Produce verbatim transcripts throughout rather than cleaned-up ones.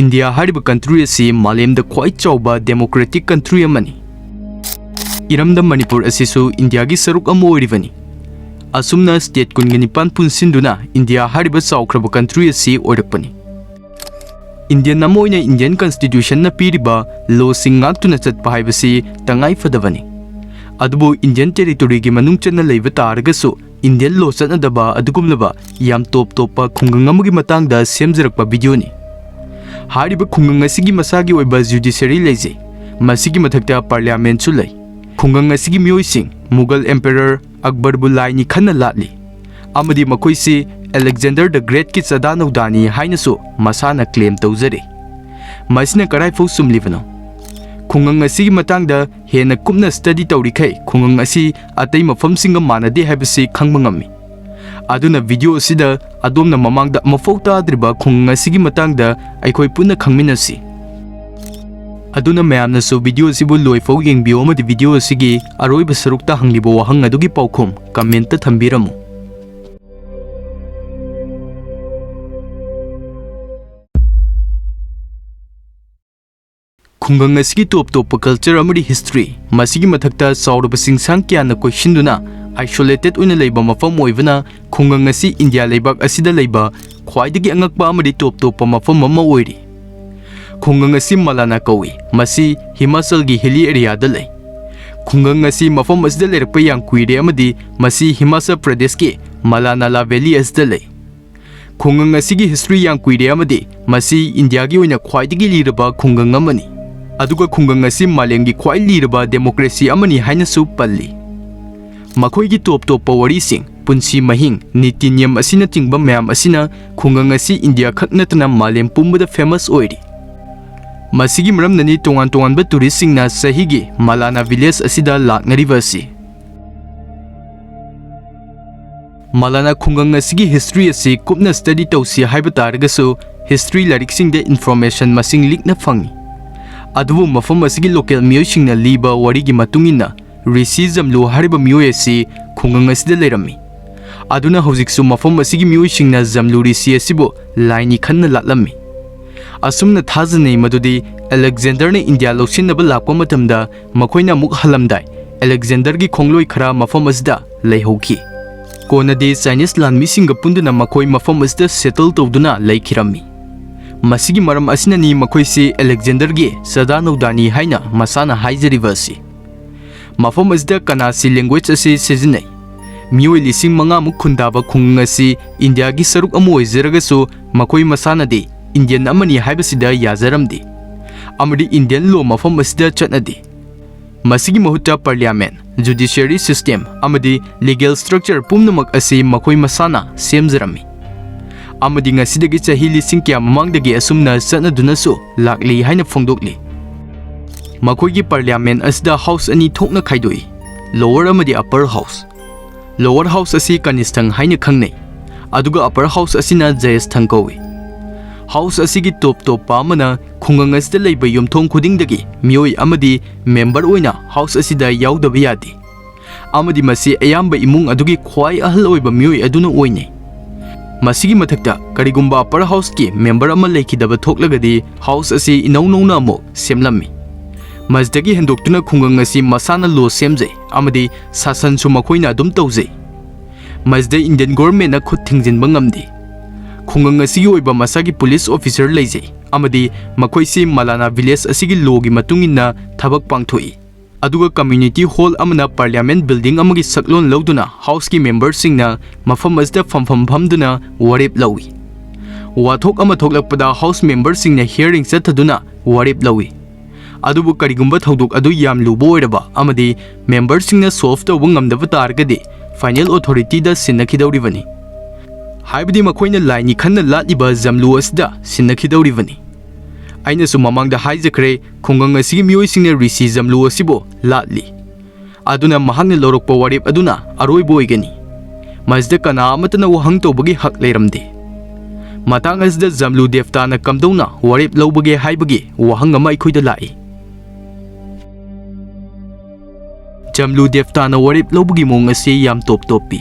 India ꯍꯥꯏꯔꯤꯕ country ꯑꯁꯤ ꯃꯥꯂꯦꯝꯗ ꯈ꯭ꯋꯥꯏ ꯆꯥꯎꯕ democratic country ꯑꯃꯅꯤ꯫ ꯏꯔꯝꯗꯝ ꯃꯅꯤꯄꯨꯔ ꯑꯁꯤꯁꯨ ꯏꯟꯗꯤꯌꯥꯒꯤ ꯁꯔꯨꯛ ꯑꯃ ꯑꯣꯏꯔꯤꯕꯅꯤ꯫ ꯑꯁꯨꯝꯅ state ꯀꯨꯟꯒ ꯅꯤꯄꯥꯟ ꯄꯨꯟꯁꯤꯟꯗꯨꯅ ꯏꯟꯗꯤꯌꯥ ꯍꯥꯏꯔꯤꯕ ꯆꯥꯎꯈ꯭ꯔꯕ country ꯑꯁꯤ ꯑꯣꯏꯔꯛꯄꯅꯤ꯫ Indian ꯑꯃ ꯑꯣꯏꯅ Indian Constitutionꯅ ꯄꯤꯔꯤꯕ lawꯁꯤꯡ ꯉꯥꯛꯇꯨꯅ ꯆꯠꯄ ꯍꯥꯏꯕꯁꯤ ꯇꯉꯥꯏ ꯐꯗꯕꯅꯤ꯫ ꯑꯗꯨꯕꯨ Indian territoryꯒꯤ ꯃꯅꯨꯡ ꯆꯟꯅ ꯂꯩꯕ ꯇꯥꯔꯒꯁꯨ Indian law ꯆꯠꯅꯗꯕ ꯑꯗꯨꯒꯨꯝꯂꯕ ꯌꯥꯝ ꯇꯣꯞ ꯇꯣꯞꯄ ꯈꯨꯡꯒꯪ ꯑꯃꯒꯤ ꯃꯇꯥꯡꯗ ꯁꯦꯝꯖꯔꯛꯄ videoꯅꯤ꯫ ꯍꯥꯏꯔꯤꯕ ꯈꯨꯡꯒꯪ ꯑꯁꯤꯒꯤ ꯃꯁꯥꯒꯤ ꯑꯣꯏꯕ judiciary ꯂꯩꯖꯩ꯫ ꯃꯁꯤꯒꯤ ꯃꯊꯛꯇ parliamentꯁꯨ ꯂꯩ꯫ ꯈꯨꯡꯒꯪ ꯑꯁꯤꯒꯤ ꯃꯤꯑꯣꯏꯁꯤꯡ Mughal Emperor ꯑꯛꯕꯔꯕꯨ ꯂꯥꯏꯅꯤ ꯈꯟꯅ ꯂꯥꯠꯂꯤ ꯑꯃꯗꯤ ꯃꯈꯣꯏꯁꯤ Alexander the Greatꯀꯤ ꯆꯥꯗꯥ ꯅꯧꯗꯥꯅꯤ ꯍꯥꯏꯅꯁꯨ ꯃꯁꯥꯅ claim ꯇꯧꯖꯔꯤ꯫ ꯃꯁꯤꯅ ꯀꯗꯥꯏꯐꯥꯎ ꯆꯨꯝꯂꯤꯕꯅꯣ? ꯈꯨꯡꯒꯪ ꯑꯁꯤꯒꯤ ꯃꯇꯥꯡꯗ ꯍꯦꯟꯅ ꯀꯨꯞꯅ study ꯇꯧꯔꯤꯈꯩ ꯈꯨꯡꯒꯪ ꯑꯁꯤ ꯑꯇꯩ ꯃꯐꯝꯁꯤꯡꯒ ꯃꯥꯟꯅꯗꯦ ꯍꯥꯏꯕꯁꯤ ꯈꯪꯕ ꯉꯝꯃꯤ꯫ ꯑꯗꯨꯅ video ꯑꯁꯤꯗ ꯑꯗꯣꯝꯅ ꯃꯃꯥꯡꯗ ꯑꯃꯐꯥꯎ ꯇꯥꯗ꯭ꯔꯤꯕ ꯈꯨꯡꯒꯪ ꯑꯁꯤꯒꯤ ꯃꯇꯥꯡꯗ ꯑꯩꯈꯣꯏ ꯄꯨꯟꯅ ꯈꯪꯃꯤꯟꯅꯁꯤ꯫ ꯑꯗꯨꯅ ꯃꯌꯥꯝꯅꯁꯨ video ꯑꯁꯤꯕꯨ ꯂꯣꯏꯐꯥꯎ ꯌꯦꯡꯕꯤꯌꯨ ꯑꯃꯗꯤ video ꯑꯁꯤꯒꯤ ꯑꯔꯣꯏꯕ ꯁꯔꯨꯛꯇ ꯍꯪꯂꯤꯕ ꯋꯥꯍꯪ ꯑꯗꯨꯒꯤ ꯄꯥꯎꯈꯨꯝ commentꯇ ꯊꯝꯕꯤꯔꯝꯃꯨ꯫ ꯈꯨꯡꯒꯪ ꯑꯁꯤꯒꯤ ꯇꯣꯞ ꯇꯣꯞꯄ culture ꯑꯃꯗꯤ history, ꯃꯁꯤꯒꯤ ꯃꯊꯛꯇ ꯆꯥꯎꯔꯕ ꯆꯤꯡꯁꯥꯡ ꯀꯌꯥꯅ ꯀꯣꯏꯁꯤꯟꯗꯨꯅ isolated ꯑꯣꯏꯅ ꯂꯩꯕ ꯃꯐꯝ ꯑꯣꯏꯕꯅ, ꯈꯨꯡꯒꯪ ꯑꯁꯤ ꯏꯟꯗꯤꯌꯥ ꯂꯩꯕꯥꯛ ꯑꯁꯤꯗ ꯂꯩꯕ ꯈ꯭ꯋꯥꯏꯗꯒꯤ ꯑꯉꯛꯄ ꯑꯃꯗꯤ ꯇꯣꯞ ꯇꯣꯞꯄ ꯃꯐꯝ ꯑꯃ ꯑꯣꯏꯔꯤ꯫ ꯈꯨꯡꯒꯪ ꯑꯁꯤ ꯃꯂꯥꯅꯥ ꯀꯧꯏ꯫ ꯃꯁꯤ ꯍꯤꯃꯥꯆꯜꯒꯤ hilly areaꯗ ꯂꯩ꯫ ꯈꯨꯡꯒꯪ ꯑꯁꯤ ꯃꯐꯝ ꯑꯁꯤꯗ ꯂꯩꯔꯛꯄ ꯌꯥꯝ ꯀꯨꯏꯔꯦ ꯑꯃꯗꯤ ꯃꯁꯤ ꯍꯤꯃꯥꯆꯜ ꯄ꯭ꯔꯗꯦꯁꯀꯤ ꯃꯂꯥꯅꯥꯂꯥ valley ꯑꯁꯤꯗ ꯂꯩ꯫ ꯈꯨꯡꯒꯪ ꯑꯁꯤꯒꯤ history ꯌꯥꯝ ꯀꯨꯏꯔꯦ ꯑꯃꯗꯤ ꯃꯁꯤ ꯏꯟꯗꯤꯌꯥꯒꯤ ꯑꯣꯏꯅ ꯈ꯭ꯋꯥꯏꯗꯒꯤ ꯂꯤꯔꯕ ꯈꯨꯡꯒꯪ ꯑꯃꯅꯤ꯫ ꯑꯗꯨꯒ ꯈꯨꯡꯒꯪ ꯑꯁꯤ ꯃꯥꯂꯦꯝꯒꯤ ꯈ꯭ꯋꯥꯏ ꯂꯤꯔꯕ democracy ꯑꯃꯅꯤ ꯍꯥꯏꯅꯁꯨ ꯄꯜꯂꯤ꯫ ꯃꯈꯣꯏꯒꯤ ꯇꯣꯞ ꯇꯣꯞꯄ ꯋꯥꯔꯤꯁꯤꯡ, ꯄꯨꯟꯁꯤ ꯃꯍꯤꯡ, ꯅꯤꯇꯤ ꯅꯤꯌꯝ ꯑꯁꯤꯅꯆꯤꯡꯕ ꯃꯌꯥꯝ ꯑꯁꯤꯅ ꯈꯨꯡꯒꯪ ꯑꯁꯤ ꯏꯟꯗꯤꯌꯥ ꯈꯛ ꯅꯠꯇꯅ ꯃꯥꯂꯦꯝ ꯄꯨꯝꯕꯗ famous ꯑꯣꯏꯔꯤ꯫ ꯃꯁꯤꯒꯤ ꯃꯔꯝꯅꯅꯤ ꯇꯣꯉꯥꯟ ꯇꯣꯉꯥꯟꯕ touristꯁꯤꯡꯅ ꯆꯍꯤꯒꯤ ꯃꯂꯥꯅꯥ village ꯑꯁꯤꯗ ꯂꯥꯛꯅꯔꯤꯕ ꯑꯁꯤ꯫ ꯃꯂꯥꯅꯥ ꯈꯨꯡꯒꯪ ꯑꯁꯤꯒꯤ history ꯑꯁꯤ ꯀꯨꯞꯅ study ꯇꯧꯁꯤ ꯍꯥꯏꯕ ꯇꯥꯔꯒꯁꯨ history ꯂꯥꯏꯔꯤꯛꯁꯤꯡꯗ information ꯃꯁꯤꯡ ꯂꯤꯛꯅ ꯐꯪꯏ꯫ ꯑꯗꯨꯕꯨ ꯃꯐꯝ ꯑꯁꯤꯒꯤ local ꯃꯤꯑꯣꯏꯁꯤꯡꯅ ꯂꯤꯕ ꯋꯥꯔꯤꯒꯤ ꯃꯇꯨꯡ ꯏꯟꯅ ꯔꯤꯁꯤ ꯖꯝꯂꯨ ꯍꯥꯏꯔꯤꯕ ꯃꯤꯑꯣꯏ ꯑꯁꯤ ꯈꯨꯡꯒꯪ ꯑꯁꯤꯗ ꯂꯩꯔꯝꯃꯤ꯫ ꯑꯗꯨꯅ ꯍꯧꯖꯤꯛꯁꯨ ꯃꯐꯝ ꯑꯁꯤꯒꯤ ꯃꯤꯑꯣꯏꯁꯤꯡꯅ ꯖꯝꯂꯨ ꯔꯤꯁꯤ ꯑꯁꯤꯕꯨ ꯂꯥꯏꯅꯤ ꯈꯟꯅ ꯂꯥꯠꯂꯝꯃꯤ꯫ ꯑꯁꯨꯝꯅ ꯊꯥꯖꯅꯩ ꯃꯗꯨꯗꯤ ꯑꯂꯦꯛꯖꯦꯟꯗꯔꯅ ꯏꯟꯗꯤꯌꯥ ꯂꯧꯁꯤꯟꯅꯕ ꯂꯥꯛꯄ ꯃꯇꯝꯗ ꯃꯈꯣꯏꯅ ꯑꯃꯨꯛ ꯍꯜꯂꯝꯗꯥꯏ ꯑꯂꯦꯛꯖꯦꯟꯗꯔꯒꯤ ꯈꯣꯡꯂꯣꯏ ꯈꯔ ꯃꯐꯝ ꯑꯁꯤꯗ ꯂꯩꯍꯧꯈꯤ꯫ ꯀꯣꯟꯅꯗꯤ ꯆꯥꯏꯅꯤꯁ ꯂꯥꯟꯃꯤꯁꯤꯡꯒ ꯄꯨꯟꯗꯨꯅ ꯃꯈꯣꯏ ꯃꯐꯝ ꯑꯁꯤꯗ ꯁꯦꯇꯜ ꯇꯧꯗꯨꯅ ꯂꯩꯈꯤꯔꯝꯃꯤ꯫ ꯃꯁꯤꯒꯤ ꯃꯔꯝ ꯑꯁꯤꯅꯅꯤ ꯃꯈꯣꯏꯁꯤ ꯑꯂꯦꯛꯖꯦꯟꯗꯔꯒꯤ ꯆꯥꯗꯥ ꯅꯧꯗꯥꯅꯤ ꯍꯥꯏꯅ ꯃꯁꯥꯅ ꯍꯥꯏꯖꯔꯤꯕ ꯑꯁꯤ꯫ ꯃꯐꯝ ꯑꯁꯤꯗ ꯀꯅꯥꯁꯤ ꯂꯦꯡꯒ꯭ꯋꯦꯖ ꯑꯁꯤ ꯁꯤꯖꯤꯟꯅꯩ꯫ ꯃꯤꯑꯣꯏ ꯂꯤꯁꯤꯡ ꯃꯉꯥꯃꯨꯛ ꯈꯨꯟꯗꯥꯕ ꯈꯨꯡꯒꯪ ꯑꯁꯤ ꯏꯟꯗꯤꯌꯥꯒꯤ ꯁꯔꯨꯛ ꯑꯃ ꯑꯣꯏꯖꯔꯒꯁꯨ ꯃꯈꯣꯏ ꯃꯁꯥꯅꯗꯤ ꯏꯟꯗꯤꯌꯟ ꯑꯃꯅꯤ ꯍꯥꯏꯕꯁꯤꯗ ꯌꯥꯖꯔꯝꯗꯦ꯫ ꯑꯃꯗꯤ ꯏꯟꯗꯤꯌꯟ ꯂꯣ ꯃꯐꯝ ꯑꯁꯤꯗ ꯆꯠꯅꯗꯦ꯫ ꯃꯁꯤꯒꯤ ꯃꯍꯨꯠꯇ ꯄꯥꯔꯂꯤꯌꯥꯃꯦꯟ, ꯖꯨꯗꯤꯁꯤꯌꯔꯤ ꯁꯤꯁꯇꯦꯝ ꯑꯃꯗꯤ ꯂꯤꯒꯦꯜ ꯁ꯭ꯇ꯭ꯔꯛꯆꯔ ꯄꯨꯝꯅꯃꯛ ꯑꯁꯤ ꯃꯈꯣꯏ ꯃꯁꯥꯅ ꯁꯦꯝꯖꯔꯝꯃꯤ꯫ ꯑꯃꯗꯤ ꯉꯁꯤꯗꯒꯤ ꯆꯍꯤ ꯂꯤꯁꯤꯡ ꯀꯌꯥ ꯃꯃꯥꯡꯗꯒꯤ ꯑꯁꯨꯝꯅ ꯆꯠꯅꯗꯨꯅꯁꯨ ꯂꯥꯛꯂꯤ ꯍꯥꯏꯅ ꯐꯣꯡꯗꯣꯛꯂꯤ꯫ ꯃꯈꯣꯏꯒꯤ ꯄꯥꯔꯂꯤꯌꯥꯃꯦꯟ ꯑꯁꯤꯗ ꯍꯥꯎꯁ ꯑꯅꯤ ꯊꯣꯛꯅ ꯈꯥꯏꯗꯣꯛꯏ, ꯂꯣꯋꯔ ꯑꯃꯗꯤ ꯑꯄꯔ ꯍꯥꯎꯁ꯫ ꯂꯣꯋꯔ ꯍꯥꯎꯁ ꯑꯁꯤ ꯀꯅꯤꯁꯊꯪ ꯍꯥꯏꯅ ꯈꯪꯅꯩ, ꯑꯗꯨꯒ ꯑꯄꯔ ꯍꯥꯎꯁ ꯑꯁꯤꯅ ꯖꯌꯁꯊꯪ ꯀꯧꯏ꯫ ꯍꯥꯎꯁ ꯑꯁꯤꯒꯤ ꯇꯣꯞ ꯇꯣꯞꯄ ꯑꯃꯅ ꯈꯨꯡꯒꯪ ꯑꯁꯤꯗ ꯂꯩꯕ ꯌꯨꯝꯊꯣꯡ ꯈꯨꯗꯤꯡꯗꯒꯤ ꯃꯤꯑꯣꯏ ꯑꯃꯗꯤ ꯃꯦꯝꯕꯔ ꯑꯣꯏꯅ ꯍꯥꯎꯁ ꯑꯁꯤꯗ ꯌꯥꯎꯗꯕ ꯌꯥꯗꯦ꯫ ꯑꯃꯗꯤ ꯃꯁꯤ ꯑꯌꯥꯝꯕ ꯏꯃꯨꯡ ꯑꯗꯨꯒꯤ ꯈ꯭ꯋꯥꯏ ꯑꯍꯜ ꯑꯣꯏꯕ ꯃꯤꯑꯣꯏ ꯑꯗꯨꯅ ꯑꯣꯏꯅꯩ꯫ ꯃꯁꯤꯒꯤ ꯃꯊꯛꯇ ꯀꯔꯤꯒꯨꯝꯕ ꯑꯄꯔ ꯍꯥꯎꯁꯀꯤ ꯃꯦꯝꯕꯔ ꯑꯃ ꯂꯩꯈꯤꯗꯕ ꯊꯣꯛꯂꯒꯗꯤ ꯍꯥꯎꯁ ꯑꯁꯤ ꯏꯅꯧ ꯅꯧꯅ ꯑꯃꯨꯛ ꯁꯦꯝꯂꯝꯃꯤ꯫ ꯃꯁꯤꯗꯒꯤ ꯍꯦꯟꯗꯣꯛꯇꯨꯅ ꯈꯨꯡꯒꯪ ꯑꯁꯤ ꯃꯁꯥꯅ ꯂꯣ ꯁꯦꯝꯖꯩ ꯑꯃꯗꯤ ꯁꯥꯁꯟꯁꯨ ꯃꯈꯣꯏꯅ ꯑꯗꯨꯝ ꯇꯧꯖꯩ꯫ ꯃꯁꯤꯗ ꯏꯟꯗꯤꯌꯟ ꯒꯣꯔꯃꯦꯟꯅ ꯈꯨꯠ ꯊꯤꯡꯖꯤꯟꯕ ꯉꯝꯗꯦ꯫ ꯈꯨꯡꯒꯪ ꯑꯁꯤꯒꯤ ꯑꯣꯏꯕ ꯃꯁꯥꯒꯤ ꯄꯨꯂꯤꯁ ꯑꯣꯐꯤꯁꯔ ꯂꯩꯖꯩ ꯑꯃꯗꯤ ꯃꯈꯣꯏꯁꯤ ꯃꯂꯥꯅꯥ ꯚꯤꯂꯦꯖ ꯑꯁꯤꯒꯤ ꯂꯣꯒꯤ ꯃꯇꯨꯡ ꯏꯟꯅ ꯊꯕꯛ ꯄꯥꯡꯊꯣꯛꯏ꯫ ꯑꯗꯨꯒ ꯀꯝꯃ꯭ꯌꯨꯅꯤꯇꯤ ꯍꯣꯜ ꯑꯃꯅ ꯄꯥꯔꯂꯤꯌꯥꯃꯦꯟ ꯕꯤꯜꯗꯤꯡ ꯑꯃꯒꯤ ꯁꯛꯂꯣꯟ ꯂꯧꯗꯨꯅ ꯍꯥꯎꯁꯀꯤ ꯃꯦꯝꯕꯔꯁꯤꯡꯅ ꯃꯐꯝ ꯑꯁꯤꯗ ꯐꯝꯐꯝ ꯐꯝꯗꯨꯅ ꯋꯥꯔꯦꯞ ꯂꯧꯏ꯫ ꯋꯥꯊꯣꯛ ꯑꯃ ꯊꯣꯛꯂꯛꯄꯗ ꯍꯥꯎꯁ ꯃꯦꯝꯕꯔꯁꯤꯡꯅ ꯍꯤꯌꯔꯤꯡ ꯆꯠꯊꯗꯨꯅ ꯋꯥꯔꯦꯞ ꯂꯧꯏ꯫ ꯑꯗꯨꯕꯨ ꯀꯔꯤꯒꯨꯝꯕ ꯊꯧꯗꯣꯛ ꯑꯗꯨ ꯌꯥꯝ ꯂꯨꯕ ꯑꯣꯏꯔꯕ ꯑꯃꯗꯤ ꯃꯦꯝꯕꯔꯁꯤꯡꯅ ꯁꯣꯜꯚ ꯇꯧꯕ ꯉꯝꯗꯕ ꯇꯥꯔꯒꯗꯤ ꯐꯥꯏꯅꯦꯜ ꯑꯣꯊꯣꯔꯤꯇꯤꯗ ꯁꯤꯟꯅꯈꯤꯗꯧꯔꯤꯕꯅꯤ꯫ ꯍꯥꯏꯕꯗꯤ ꯃꯈꯣꯏꯅ ꯂꯥꯏꯅꯤ ꯈꯟꯅ ꯂꯥꯠꯂꯤꯕ ꯖꯝꯂꯨ ꯑꯁꯤꯗ ꯁꯤꯟꯅꯈꯤꯗꯧꯔꯤꯕꯅꯤ꯫ ꯑꯩꯅꯁꯨ ꯃꯃꯥꯡꯗ ꯍꯥꯏꯖꯈ꯭ꯔꯦ, ꯈꯨꯡꯒꯪ ꯑꯁꯤꯒꯤ ꯃꯤꯑꯣꯏꯁꯤꯡꯅ ꯔꯤꯁꯤ ꯖꯝꯂꯨ ꯑꯁꯤꯕꯨ ꯂꯥꯠꯂꯤ꯫ ꯑꯗꯨꯅ ꯃꯍꯥꯛꯅ ꯂꯧꯔꯛꯄ ꯋꯥꯔꯦꯞ ꯑꯗꯨꯅ ꯑꯔꯣꯏꯕ ꯑꯣꯏꯒꯅꯤ꯫ ꯃꯁꯤꯗ ꯀꯅꯥ ꯑꯃꯠꯇꯅ ꯋꯥꯍꯪ ꯇꯧꯕꯒꯤ ꯍꯛ ꯂꯩꯔꯝꯗꯦ꯫ ꯃꯇꯥꯡ ꯑꯁꯤꯗ ꯖꯝꯂꯨ ꯗꯦꯕꯇꯥꯅ ꯀꯝꯗꯧꯅ ꯋꯥꯔꯦꯞ ꯂꯧꯕꯒꯦ ꯍꯥꯏꯕꯒꯤ ꯋꯥꯍꯪ ꯑꯃ ꯑꯩꯈꯣꯏꯗ ꯂꯥꯛꯏ꯫ ꯖꯝꯂꯨ ꯗꯦꯕꯇꯥꯅ ꯋꯥꯔꯦꯞ ꯂꯧꯕꯒꯤ ꯃꯑꯣꯡ ꯑꯁꯤ ꯌꯥꯝ ꯇꯣꯞ ꯇꯣꯞꯄꯤ꯫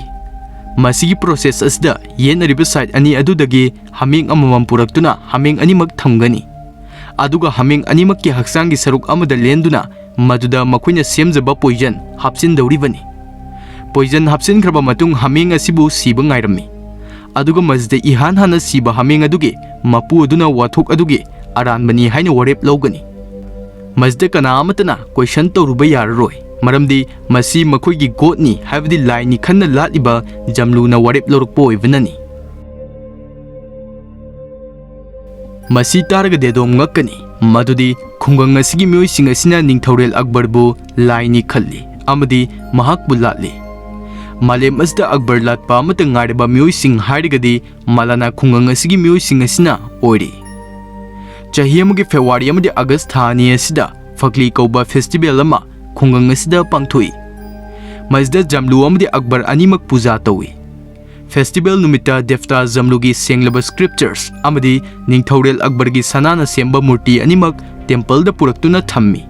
ꯃꯁꯤꯒꯤ process ꯑꯁꯤꯗ ꯌꯦꯠꯅꯔꯤꯕ side ꯑꯅꯤ ꯑꯗꯨꯗꯒꯤ ꯍꯥꯃꯦꯡ ꯑꯃꯃꯝ ꯄꯨꯔꯛꯇꯨꯅ ꯍꯥꯃꯦꯡ ꯑꯅꯤꯃꯛ ꯊꯝꯒꯅꯤ꯫ ꯑꯗꯨꯒ ꯍꯥꯃꯦꯡ ꯑꯅꯤꯃꯛꯀꯤ ꯍꯛꯆꯥꯡꯒꯤ ꯁꯔꯨꯛ ꯑꯃꯗ ꯂꯦꯟꯗꯨꯅ ꯃꯗꯨꯗ ꯃꯈꯣꯏꯅ ꯁꯦꯝꯖꯕ poison ꯍꯥꯞꯆꯤꯟꯗꯧꯔꯤꯕꯅꯤ꯫ Poison ꯍꯥꯞꯆꯤꯟꯈ꯭ꯔꯕ ꯃꯇꯨꯡ ꯍꯥꯃꯦꯡ ꯑꯁꯤꯕꯨ ꯁꯤꯕ ꯉꯥꯏꯔꯝꯃꯤ꯫ ꯑꯗꯨꯒ ꯃꯁꯤꯗ ꯏꯍꯥꯟ ꯍꯥꯟꯅ ꯁꯤꯕ ꯍꯥꯃꯦꯡ ꯑꯗꯨꯒꯤ ꯃꯄꯨ ꯑꯗꯨꯅ ꯋꯥꯊꯣꯛ ꯑꯗꯨꯒꯤ ꯑꯔꯥꯟꯕꯅꯤ ꯍꯥꯏꯅ ꯋꯥꯔꯦꯞ ꯂꯧꯒꯅꯤ꯫ ꯃꯁꯤꯗ ꯀꯅꯥ ꯑꯃꯠꯇꯅ question ꯇꯧꯔꯨꯕ ꯌꯥꯔꯔꯣꯏ, ꯃꯔꯝꯗꯤ ꯃꯁꯤ ꯃꯈꯣꯏꯒꯤ godꯅꯤ ꯍꯥꯏꯕꯗꯤ ꯂꯥꯏꯅꯤ ꯈꯟꯅ ꯂꯥꯠꯂꯤꯕ ꯖꯝꯂꯨꯅ ꯋꯥꯔꯦꯞ ꯂꯧꯔꯛꯄ ꯑꯣꯏꯕꯅꯅꯤ꯫ ꯃꯁꯤ ꯇꯥꯔꯒ ꯗꯦꯗꯣꯝ ꯉꯛꯀꯅꯤ, ꯃꯗꯨꯗꯤ ꯈꯨꯡꯒꯪ ꯑꯁꯤꯒꯤ ꯃꯤꯑꯣꯏꯁꯤꯡ ꯑꯁꯤꯅ ꯅꯤꯡꯊꯧꯔꯦꯜ ꯑꯛꯕꯔꯕꯨ ꯂꯥꯏꯅꯤ ꯈꯜꯂꯤ ꯑꯃꯗꯤ ꯃꯍꯥꯛꯄꯨ ꯂꯥꯠꯂꯤ꯫ ꯃꯥꯂꯦꯝ ꯑꯁꯤꯗ ꯑꯛꯕꯔ ꯂꯥꯠꯄ ꯑꯃꯠꯇ ꯉꯥꯏꯔꯕ ꯃꯤꯑꯣꯏꯁꯤꯡ ꯍꯥꯏꯔꯒꯗꯤ ꯃꯂꯥꯅꯥ ꯈꯨꯡꯒꯪ ꯑꯁꯤꯒꯤ ꯃꯤꯑꯣꯏꯁꯤꯡ ꯑꯁꯤꯅ ꯑꯣꯏꯔꯤ꯫ ꯆꯍꯤ ꯑꯃꯒꯤ ꯐꯦꯕ꯭ꯔꯨꯋꯥꯔꯤ ꯑꯃꯗꯤ ꯑꯥꯒꯁ ꯊꯥ ꯑꯅꯤ ꯑꯁꯤꯗ ꯐꯒ꯭ꯂꯤ ꯀꯧꯕ festival ꯑꯃ ꯈꯨꯡꯒꯪ ꯑꯁꯤꯗ ꯄꯥꯡꯊꯣꯛꯏ꯫ ꯃꯁꯤꯗ ꯖꯝꯂꯨ ꯑꯃꯗꯤ ꯑꯛꯕꯔ ꯑꯅꯤꯃꯛ ꯄꯨꯖꯥ ꯇꯧꯏ꯫ Festival ꯅꯨꯃꯤꯠꯇ ꯗꯦꯕꯇꯥ ꯖꯝꯂꯨꯒꯤ ꯁꯦꯡꯂꯕ sculptures ꯑꯃꯗꯤ ꯅꯤꯡꯊꯧꯔꯦꯜ ꯑꯛꯕꯔꯒꯤ ꯁꯅꯥꯅ ꯁꯦꯝꯕ ꯃꯨꯔꯇꯤ ꯑꯅꯤꯃꯛ templeꯗ ꯄꯨꯔꯛꯇꯨꯅ ꯊꯝꯃꯤ꯫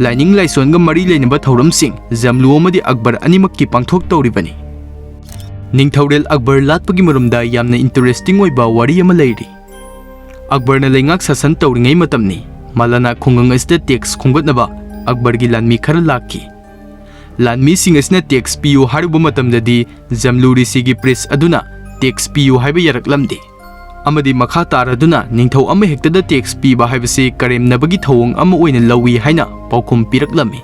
ꯂꯥꯏꯅꯤꯡ ꯂꯥꯏꯁꯣꯟꯒ ꯃꯔꯤ ꯂꯩꯅꯕ ꯊꯧꯔꯝꯁꯤꯡ ꯖꯝꯂꯨ ꯑꯃꯗꯤ ꯑꯛꯕꯔ ꯑꯅꯤꯃꯛꯀꯤ ꯄꯥꯡꯊꯣꯛꯇꯧꯔꯤꯕꯅꯤ꯫ ꯅꯤꯡꯊꯧꯔꯦꯜ ꯑꯛꯕꯔ ꯂꯥꯠꯄꯒꯤ ꯃꯔꯝꯗ ꯌꯥꯝꯅ interesting ꯑꯣꯏꯕ ꯋꯥꯔꯤ ꯑꯃ ꯂꯩꯔꯤ꯫ ꯑꯛꯕꯔꯅ ꯂꯩꯉꯥꯛ ꯁꯥꯁꯟ ꯇꯧꯔꯤꯉꯩ ꯃꯇꯝꯅꯤ꯫ ꯃꯂꯥꯅꯥ ꯈꯨꯡꯒꯪ ꯑꯁꯤꯗ tax ꯈꯣꯝꯒꯠꯅꯕ ꯑꯛꯕꯔꯒꯤ ꯂꯥꯟꯃꯤ ꯈꯔ ꯂꯥꯛꯈꯤ꯫ ꯂꯥꯟꯃꯤꯁꯤꯡ ꯑꯁꯤꯅ tax ꯄꯤꯌꯨ ꯍꯥꯏꯔꯨꯕ ꯃꯇꯝꯗꯗꯤ ꯖꯝꯂꯨ ꯔꯤꯁꯤꯒꯤ priest ꯑꯗꯨꯅ tax ꯄꯤꯌꯨ ꯍꯥꯏꯕ ꯌꯥꯔꯛꯂꯝꯗꯦ꯫ ꯑꯃꯗꯤ ꯃꯈꯥ ꯇꯥꯔꯗꯨꯅ ꯅꯤꯡꯊꯧ ꯑꯃꯍꯦꯛꯇꯗ tax ꯄꯤꯕ ꯍꯥꯏꯕꯁꯤ ꯀꯔꯦꯝꯅꯕꯒꯤ ꯊꯧꯑꯣꯡ ꯑꯃ ꯑꯣꯏꯅ ꯂꯧꯏ ꯍꯥꯏꯅ ꯄꯥꯎꯈꯨꯝ ꯄꯤꯔꯛꯂꯝꯃꯤ꯫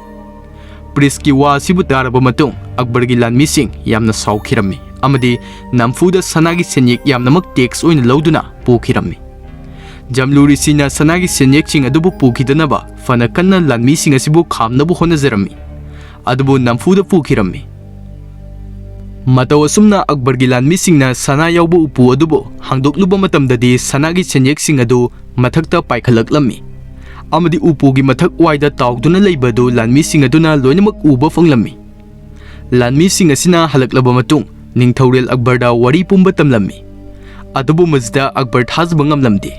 Priestꯀꯤ ꯋꯥ ꯑꯁꯤꯕꯨ ꯇꯥꯔꯕ ꯃꯇꯨꯡ ꯑꯛꯕꯔꯒꯤ ꯂꯥꯟꯃꯤꯁꯤꯡ ꯌꯥꯝꯅ ꯁꯥꯎꯈꯤꯔꯝꯃꯤ ꯑꯃꯗꯤ ꯅꯝꯐꯨꯗ ꯁꯅꯥꯒꯤ ꯁꯦꯟꯌꯦꯛ ꯌꯥꯝꯅꯃꯛ tax ꯑꯣꯏꯅ ꯂꯧꯗꯨꯅ ꯄꯨꯈꯤꯔꯝꯃꯤ꯫ ꯖꯝꯂꯨ ꯔꯤꯁꯤꯅ ꯁꯅꯥꯒꯤ ꯁꯦꯟꯌꯦꯛꯁꯤꯡ ꯑꯗꯨꯕꯨ ꯄꯨꯈꯤꯗꯅꯕ ꯐꯅ ꯀꯟꯅ ꯂꯥꯟꯃꯤꯁꯤꯡ ꯑꯁꯤꯕꯨ ꯈꯥꯝꯅꯕ ꯍꯣꯠꯅꯖꯔꯝꯃꯤ, ꯑꯗꯨꯕꯨ ꯅꯝꯐꯨꯗ ꯄꯨꯈꯤꯔꯝꯃꯤ꯫ ꯃꯇꯧ ꯑꯁꯨꯝꯅ ꯑꯛꯕꯔꯒꯤ ꯂꯥꯟꯃꯤꯁꯤꯡꯅ ꯁꯅꯥ ꯌꯥꯎꯕ ꯎꯄꯨ ꯑꯗꯨꯕꯨ ꯍꯥꯡꯗꯣꯛꯂꯨꯕ ꯃꯇꯝꯗꯗꯤ ꯁꯅꯥꯒꯤ ꯁꯦꯟꯌꯦꯛꯁꯤꯡ ꯑꯗꯨ ꯃꯊꯛꯇ ꯄꯥꯏꯈꯠꯂꯛꯂꯝꯃꯤ ꯑꯃꯗꯤ ꯎꯄꯨꯒꯤ ꯃꯊꯛ ꯋꯥꯏꯗ ꯇꯥꯎꯗꯨꯅ ꯂꯩꯕ ꯑꯗꯨ ꯂꯥꯟꯃꯤꯁꯤꯡ ꯑꯗꯨꯅ ꯂꯣꯏꯅꯃꯛ ꯎꯕ ꯐꯪꯂꯝꯃꯤ꯫ ꯂꯥꯟꯃꯤꯁꯤꯡ ꯑꯁꯤꯅ ꯍꯜꯂꯛꯂꯕ ꯃꯇꯨꯡ ꯅꯤꯡꯊꯧꯔꯦꯜ ꯑꯛꯕꯔꯗ ꯋꯥꯔꯤ ꯄꯨꯝꯕ ꯇꯝꯂꯝꯃꯤ꯫ ꯑꯗꯨꯕꯨ ꯃꯁꯤꯗ ꯑꯛꯕꯔ ꯊꯥꯖꯕ ꯉꯝꯂꯝꯗꯦ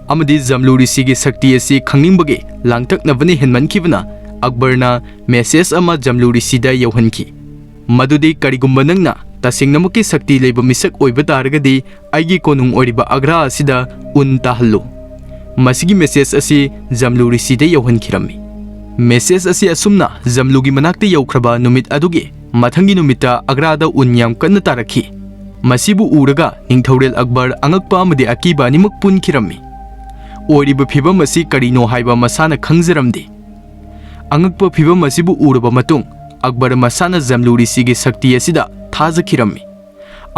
ꯑꯃꯗꯤ ꯖꯝꯂꯨ ꯔꯤꯁꯤꯒꯤ ꯁꯛꯇꯤ ꯑꯁꯤ ꯈꯪꯅꯤꯡꯕꯒꯤ ꯂꯥꯡꯇꯛꯅꯕꯅ ꯍꯦꯟꯃꯟꯈꯤꯕꯅ ꯑꯛꯕꯔꯅ message ꯑꯃ ꯖꯝꯂꯨ ꯔꯤꯁꯤꯗ ꯌꯧꯍꯟꯈꯤ, ꯃꯗꯨꯗꯤ ꯀꯔꯤꯒꯨꯝꯕ ꯅꯪꯅ ꯇꯁꯦꯡꯅꯃꯛꯀꯤ ꯁꯛꯇꯤ ꯂꯩꯕ ꯃꯤꯁꯛ ꯑꯣꯏꯕ ꯇꯥꯔꯒꯗꯤ ꯑꯩꯒꯤ ꯀꯣꯅꯨꯡ ꯑꯣꯏꯔꯤꯕ ꯑꯒ꯭ꯔꯥ ꯑꯁꯤꯗ ꯎꯟ ꯇꯥꯍꯜꯂꯨ꯫ ꯃꯁꯤꯒꯤ ꯃꯦꯁꯦꯖ ꯑꯁꯤ ꯖꯝꯂꯨ ꯔꯤꯁꯤꯗ ꯌꯧꯍꯟꯈꯤꯔꯝꯃꯤ꯫ ꯃꯦꯁꯦꯖ ꯑꯁꯤ ꯑꯁꯨꯝꯅ ꯖꯝꯂꯨꯒꯤ ꯃꯅꯥꯛꯇ ꯌꯧꯈ꯭ꯔꯕ ꯅꯨꯃꯤꯠ ꯑꯗꯨꯒꯤ ꯃꯊꯪꯒꯤ ꯅꯨꯃꯤꯠꯇ ꯑꯒ꯭ꯔꯥꯗ ꯎꯟ ꯌꯥꯝ ꯀꯟꯅ ꯇꯥꯔꯛꯈꯤ꯫ ꯃꯁꯤꯕꯨ ꯎꯔꯒ ꯅꯤꯡꯊꯧꯔꯦꯜ ꯑꯛꯕꯔ ꯑꯉꯛꯄ ꯑꯃꯗꯤ ꯑꯀꯤꯕ ꯑꯅꯤꯃꯛ ꯄꯨꯟꯈꯤꯔꯝꯃꯤ꯫ ꯑꯣꯏꯔꯤꯕ ꯐꯤꯚꯝ ꯑꯁꯤ ꯀꯔꯤꯅꯣ ꯍꯥꯏꯕ ꯃꯁꯥꯅ ꯈꯪꯖꯔꯝꯗꯦ꯫ ꯑꯉꯛꯄ ꯐꯤꯚꯝ ꯑꯁꯤꯕꯨ ꯎꯔꯕ ꯃꯇꯨꯡ ꯑꯛꯕꯔ ꯃꯁꯥꯅ ꯖꯝꯂꯨ ꯔꯤꯁꯤꯒꯤ ꯁꯛꯇꯤ ꯑꯁꯤꯗ ꯊꯥꯖꯈꯤꯔꯝꯃꯤ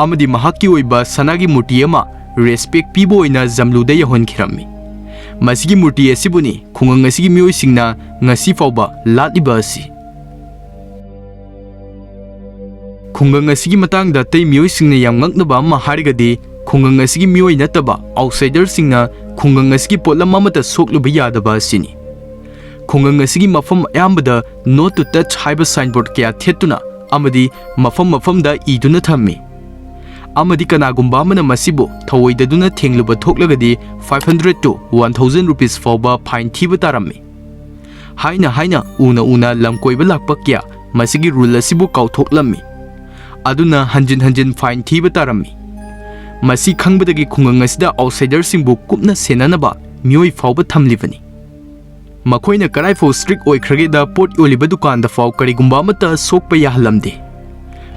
ꯑꯃꯗꯤ ꯃꯍꯥꯛꯀꯤ ꯑꯣꯏꯕ ꯁꯅꯥꯒꯤ ꯃꯨꯔꯇꯤ ꯑꯃ ꯔꯦꯁꯄꯦꯛ ꯄꯤꯕ ꯑꯣꯏꯅ ꯖꯝꯂꯨꯗ ꯌꯧꯍꯟꯈꯤꯔꯝꯃꯤ꯫ ꯃꯁꯤꯒꯤ ꯃꯨꯔꯇꯤ ꯑꯁꯤꯕꯨꯅꯤ ꯈꯨꯡꯒꯪ ꯑꯁꯤꯒꯤ ꯃꯤꯑꯣꯏꯁꯤꯡꯅ ꯉꯁꯤ ꯐꯥꯎꯕ ꯂꯥꯠꯂꯤꯕ ꯑꯁꯤ꯫ ꯈꯨꯡꯒꯪ ꯑꯁꯤꯒꯤ ꯃꯇꯥꯡꯗ ꯑꯇꯩ ꯃꯤꯑꯣꯏꯁꯤꯡꯅ ꯌꯥꯝ ꯉꯛꯅꯕ ꯑꯃ ꯍꯥꯏꯔꯒꯗꯤ, ꯈꯨꯡꯒꯪ ꯑꯁꯤꯒꯤ ꯃꯤꯑꯣꯏ ꯅꯠꯇꯕ ꯑꯥꯎꯠꯁꯥꯏꯗꯔꯁꯤꯡꯅ ꯈꯨꯡꯒꯪ ꯑꯁꯤꯒꯤ ꯄꯣꯠꯂꯝ ꯑꯃꯠꯇ ꯁꯣꯛꯂꯨꯕ ꯌꯥꯗꯕ ꯑꯁꯤꯅꯤ꯫ ꯈꯨꯡꯒꯪ ꯑꯁꯤꯒꯤ ꯃꯐꯝ ꯑꯌꯥꯝꯕꯗ "No to touch" ꯍꯥꯏꯕ ꯁꯥꯏꯟꯕꯣꯔꯗ ꯀꯌꯥ ꯊꯦꯠꯇꯨꯅ ꯑꯃꯗꯤ ꯃꯐꯝ ꯃꯐꯝꯗ ꯏꯗꯨꯅ ꯊꯝꯃꯤ꯫ ꯑꯃꯗꯤ ꯀꯅꯥꯒꯨꯝꯕ ꯑꯃꯅ ꯃꯁꯤꯕꯨ ꯊꯧꯑꯣꯏꯗꯗꯨꯅ ꯊꯦꯡꯂꯨꯕ ꯊꯣꯛꯂꯒꯗꯤ five hundred to one thousand rupees ꯐꯥꯎꯕ ꯐꯥꯏꯟ ꯊꯤꯕ ꯇꯥꯔꯝꯃꯤ꯫ ꯍꯥꯏꯅ ꯍꯥꯏꯅ, ꯎꯅ ꯎꯅ ꯂꯝ ꯀꯣꯏꯕ ꯂꯥꯛꯄ ꯀꯌꯥ ꯃꯁꯤꯒꯤ ꯔꯨꯜ ꯑꯁꯤꯕꯨ ꯀꯥꯎꯊꯣꯛꯂꯝꯃꯤ꯫ ꯑꯗꯨꯅ ꯍꯟꯖꯤꯟ ꯍꯟꯖꯤꯟ ꯐꯥꯏꯟ ꯊꯤꯕ ꯇꯥꯔꯝꯃꯤ꯫ ꯃꯁꯤ ꯈꯪꯕꯗꯒꯤ ꯈꯨꯡꯒꯪ ꯑꯁꯤꯗ ꯑꯥꯎꯠꯁꯥꯏꯗꯔꯁꯤꯡꯕꯨ ꯀꯨꯞꯅ ꯁꯦꯟꯅꯅꯕ ꯃꯤꯑꯣꯏ ꯐꯥꯎꯕ ꯊꯝꯂꯤꯕꯅꯤ꯫ ꯃꯈꯣꯏꯅ ꯀꯗꯥꯏꯐꯥꯎ ꯁ꯭ꯇ꯭ꯔꯤꯛ ꯑꯣꯏꯈ꯭ꯔꯒꯦꯗ ꯄꯣꯠ ꯌꯣꯜꯂꯤꯕ ꯗꯨꯀꯥꯟꯗ ꯐꯥꯎ ꯀꯔꯤꯒꯨꯝꯕ ꯑꯃꯠꯇ ꯁꯣꯛꯄ ꯌꯥꯍꯜꯂꯝꯗꯦ꯫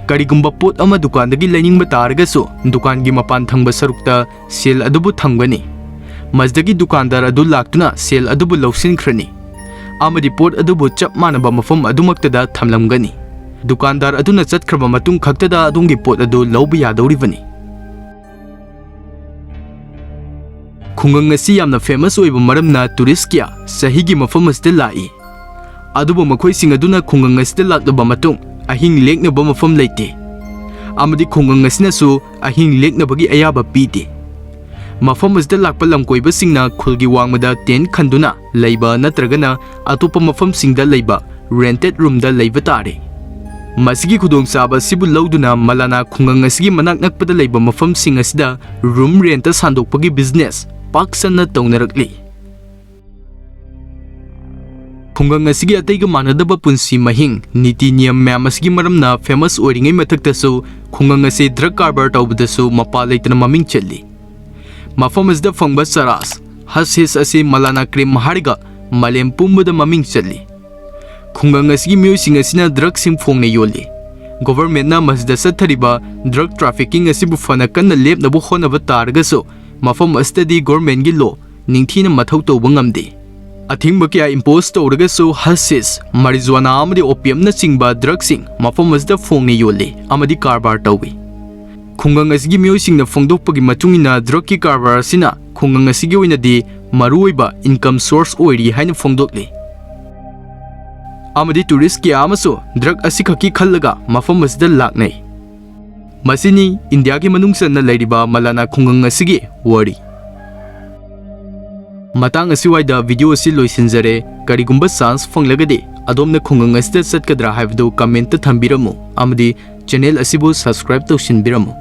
ꯀꯔꯤꯒꯨꯝꯕ ꯄꯣꯠ ꯑꯃ ꯗꯨꯀꯥꯟꯗꯒꯤ ꯂꯩꯅꯤꯡꯕ ꯇꯥꯔꯒꯁꯨ ꯗꯨꯀꯥꯟꯒꯤ ꯃꯄꯥꯟ ꯊꯪꯕ ꯁꯔꯨꯛꯇ ꯁꯦꯜ ꯑꯗꯨꯕꯨ ꯊꯝꯒꯅꯤ꯫ ꯃꯁꯤꯗꯒꯤ ꯗꯨꯀꯥꯟꯗꯥꯔ ꯑꯗꯨ ꯂꯥꯛꯇꯨꯅ ꯁꯦꯜ ꯑꯗꯨꯕꯨ ꯂꯧꯁꯤꯟꯈ꯭ꯔꯅꯤ ꯑꯃꯗꯤ ꯄꯣꯠ ꯑꯗꯨꯕꯨ ꯆꯞ ꯃꯥꯟꯅꯕ ꯃꯐꯝ ꯑꯗꯨꯃꯛꯇꯗ ꯊꯝꯂꯝꯒꯅꯤ꯫ ꯗꯨꯀꯥꯟꯗꯥꯔ ꯑꯗꯨꯅ ꯆꯠꯈ꯭ꯔꯕ ꯃꯇꯨꯡ ꯈꯛꯇꯗ ꯑꯗꯣꯝꯒꯤ ꯄꯣꯠ ꯑꯗꯨ ꯂꯧꯕ ꯌꯥꯗꯧꯔꯤꯕꯅꯤ꯫ ꯈꯨꯡꯒꯪ ꯑꯁꯤ ꯌꯥꯝꯅ ꯐꯦꯃꯁ ꯑꯣꯏꯕ ꯃꯔꯝꯅ ꯇꯨꯔꯤꯁ ꯀꯌꯥ ꯆꯍꯤꯒꯤ ꯃꯐꯝ ꯑꯁꯤꯗ ꯂꯥꯛꯏ꯫ ꯑꯗꯨꯕꯨ ꯃꯈꯣꯏꯁꯤꯡ ꯑꯗꯨꯅ ꯈꯨꯡꯒꯪ ꯑꯁꯤꯗ ꯂꯥꯛꯂꯕ ꯃꯇꯨꯡ ꯑꯍꯤꯡ ꯂꯦꯛꯅꯕ ꯃꯐꯝ ꯂꯩꯇꯦ ꯑꯃꯗꯤ ꯈꯨꯡꯒꯪ ꯑꯁꯤꯅꯁꯨ ꯑꯍꯤꯡ ꯂꯦꯛꯅꯕꯒꯤ ꯑꯌꯥꯕ ꯄꯤꯗꯦ꯫ ꯃꯐꯝ ꯑꯁꯤꯗ ꯂꯥꯛꯄ ꯂꯝꯀꯣꯏꯕꯁꯤꯡꯅ ꯈꯨꯜꯒꯤ ꯋꯥꯡꯃꯗ ꯇꯦꯟꯠ ꯈꯟꯗꯨꯅ ꯂꯩꯕ ꯅꯠꯇ꯭ꯔꯒꯅ ꯑꯇꯣꯞꯄ ꯃꯐꯝꯁꯤꯡꯗ ꯂꯩꯕ ꯔꯦꯟꯇꯦꯗ ꯔꯨꯝꯗ ꯂꯩꯕ ꯇꯥꯔꯦ꯫ ꯃꯁꯤꯒꯤ ꯈꯨꯗꯣꯡꯆꯥꯕ ꯑꯁꯤꯕꯨ ꯂꯧꯗꯨꯅ ꯃꯂꯥꯅꯥ ꯈꯨꯡꯒꯪ ꯑꯁꯤꯒꯤ ꯃꯅꯥꯛ ꯅꯛꯄꯗ ꯂꯩꯕ ꯃꯐꯝꯁꯤꯡ ꯑꯁꯤꯗ ꯔꯨꯝ ꯔꯦꯟꯇ ꯁꯥꯟꯗꯣꯛꯄꯒꯤ ꯕꯤꯖꯤꯅꯦꯁ ꯄꯥꯛ ꯁꯟꯅ ꯇꯧꯅꯔꯛꯂꯤ꯫ ꯈꯨꯡꯒꯪ ꯑꯁꯤꯒꯤ ꯑꯇꯩꯒ ꯃꯥꯟꯅꯗꯕ ꯄꯨꯟꯁꯤ ꯃꯍꯤꯡ, ꯅꯤꯇꯤ ꯅꯤꯌꯝ ꯃꯌꯥꯝ ꯑꯁꯤꯒꯤ ꯃꯔꯝꯅ ꯐꯦꯃꯁ ꯑꯣꯏꯔꯤꯉꯩ ꯃꯊꯛꯇꯁꯨ ꯈꯨꯡꯒꯪ ꯑꯁꯤ ꯗ꯭ꯔꯒ ꯀꯔꯕꯥꯔ ꯇꯧꯕꯗꯁꯨ ꯃꯄꯥ ꯂꯩꯇꯅ ꯃꯃꯤꯡ ꯆꯠꯂꯤ꯫ ꯃꯐꯝ ꯑꯁꯤꯗ ꯐꯪꯕ ꯆꯔꯥꯁ, ꯍꯁꯤꯁ ꯑꯁꯤ ꯃꯂꯥꯅꯥ ꯀ꯭ꯔꯤꯝ ꯍꯥꯏꯔꯒ ꯃꯥꯂꯦꯝ ꯄꯨꯝꯕꯗ ꯃꯃꯤꯡ ꯆꯠꯂꯤ꯫ ꯈꯨꯡꯒꯪ ꯑꯁꯤꯒꯤ ꯃꯤꯑꯣꯏꯁꯤꯡ ꯑꯁꯤꯅ ꯗ꯭ꯔꯒꯁꯤꯡ ꯐꯣꯡꯅ ꯌꯣꯜꯂꯤ꯫ ꯒꯣꯚꯔꯟꯃꯦꯟꯠꯅ ꯃꯁꯤꯗ ꯆꯠꯊꯔꯤꯕ ꯗ꯭ꯔꯒ ꯇ꯭ꯔꯥꯐꯤꯀꯤꯡ ꯑꯁꯤꯕꯨ ꯐꯅ ꯀꯟꯅ ꯂꯦꯞꯅꯕ ꯍꯣꯠꯅꯕ ꯇꯥꯔꯒꯁꯨ, ꯃꯐꯝ ꯑꯁꯤꯗꯗꯤ ꯒꯣꯚꯔꯟꯃꯦꯟꯠꯀꯤ ꯂꯣ ꯅꯤꯡꯊꯤꯅ ꯃꯊꯧ ꯇꯧꯕ ꯉꯝꯗꯦ꯫ ꯑꯊꯤꯡꯕ ꯀꯌꯥ ꯏꯝꯄꯣꯖ ꯇꯧꯔꯒꯁꯨ ꯍꯁꯤꯁ, ꯃꯥꯔꯤꯖ꯭ꯋꯥꯅꯥ ꯑꯃꯗꯤ ꯑꯣꯄꯤꯌꯝꯅꯆꯤꯡꯕ ꯗ꯭ꯔꯒꯁꯤꯡ ꯃꯐꯝ ꯑꯁꯤꯗ ꯐꯣꯡꯅ ꯌꯣꯜꯂꯤ ꯑꯃꯗꯤ ꯀꯔꯕꯥꯔ ꯇꯧꯏ꯫ ꯈꯨꯡꯒꯪ ꯑꯁꯤꯒꯤ ꯃꯤꯑꯣꯏꯁꯤꯡꯅ ꯐꯣꯡꯗꯣꯛꯄꯒꯤ ꯃꯇꯨꯡ ꯏꯟꯅ, ꯗ꯭ꯔꯒꯀꯤ ꯀꯔꯕꯥꯔ ꯑꯁꯤꯅ ꯈꯨꯡꯒꯪ ꯑꯁꯤꯒꯤ ꯑꯣꯏꯅꯗꯤ ꯃꯔꯨꯑꯣꯏꯕ ꯏꯟꯀꯝ ꯁꯣꯔꯁ ꯑꯣꯏꯔꯤ ꯍꯥꯏꯅ ꯐꯣꯡꯗꯣꯛꯂꯤ꯫ ꯑꯃꯗꯤ ꯇꯨꯔꯤꯁ ꯀꯌꯥ ꯑꯃꯁꯨ ꯗ꯭ꯔꯒ ꯑꯁꯤꯈꯛꯀꯤ ꯈꯜꯂꯒ ꯃꯐꯝ ꯑꯁꯤꯗ ꯂꯥꯛꯅꯩ꯫ ꯃꯁꯤꯅꯤ ꯏꯟꯗꯤꯌꯥꯒꯤ ꯃꯅꯨꯡ ꯆꯟꯅ ꯂꯩꯔꯤꯕ ꯃꯂꯥꯅꯥ ꯈꯨꯡꯒꯪ ꯑꯁꯤꯒꯤ ꯋꯥꯔꯤ꯫ ꯃꯇꯥꯡ ꯑꯁꯤꯋꯥꯏꯗ ꯚꯤꯗꯤꯑꯣ ꯑꯁꯤ ꯂꯣꯏꯁꯤꯟꯖꯔꯦ꯫ ꯀꯔꯤꯒꯨꯝꯕ ꯆꯥꯟꯁ ꯐꯪꯂꯒꯗꯤ ꯑꯗꯣꯝꯅ ꯈꯨꯡꯒꯪ ꯑꯁꯤꯗ ꯆꯠꯀꯗ꯭ꯔꯥ ꯍꯥꯏꯕꯗꯨ ꯀꯃꯦꯟꯠꯇ ꯊꯝꯕꯤꯔꯝꯃꯨ ꯑꯃꯗꯤ ꯆꯦꯅꯦꯜ ꯑꯁꯤꯕꯨ ꯁꯕꯁꯀ꯭ꯔꯥꯏꯕ ꯇꯧꯁꯤꯟꯕꯤꯔꯝꯃꯨ꯫